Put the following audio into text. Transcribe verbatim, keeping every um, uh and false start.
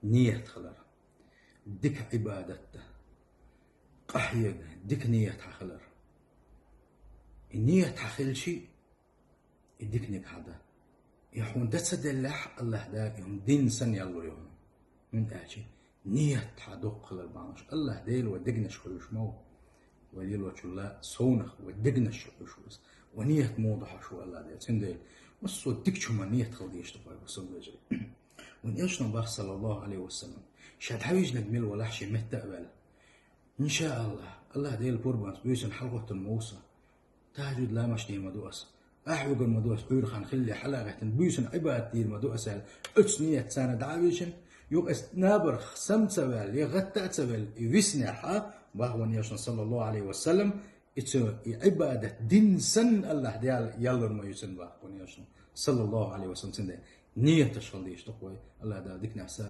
Ният хилар. Дика Ӏибадат дан къахьега дика ният хьахилар. И ният хьахилчи, и диканиг хьада. И хьуна дан ца деллехь, Аллахь Дала и хьуна дин санна ял лур ю хьуна. ХӀунда аьлча ният хьа дукха хилар бахьанаш. Аллахь Дела вай дегнаш хуьлуш ма ву. Вай лелочул совнах вай дегнаш хуьлуш ву иза. Вай ният муха ду хьожуш ву Аллахь Дела. Цундела массо а дикачу хӀуман ният хила дезаш ду вай, бусалба вежарий. Вайн Элчано бах, саллаллаху Ӏалайхи ва саллам, ша дӀавижнарг мила валахь шен метта а ваьлла. Иншааллахь, Аллахь Дела пурбанца буьйсанна хьалхӀоттун ма ву со. Тахьажуд ламаз дийр ма ду ас. Ахь вуьгур ма ду ас, Ӏуьйра хан хилале хьала а гӀеттина, буьйсанна Ӏибадат дийр ма ду ас аьлла, оцу ният царна дӀа а вижина, юха ас набарх сам ца ваьлла, я гӀатта а ца ваьлла, и виснехь, бах вайн Элчано, саллаллаху Ӏалайхи ва саллам, и цу, и Ӏибадат дин санна Аллахь Дала ял лур ма ю цунна, бах вайн Элчано, саллаллаху Ӏалайхи ва саллам, цундела нияташ хила дезаш ду вай, Аллахь Дала диканехь са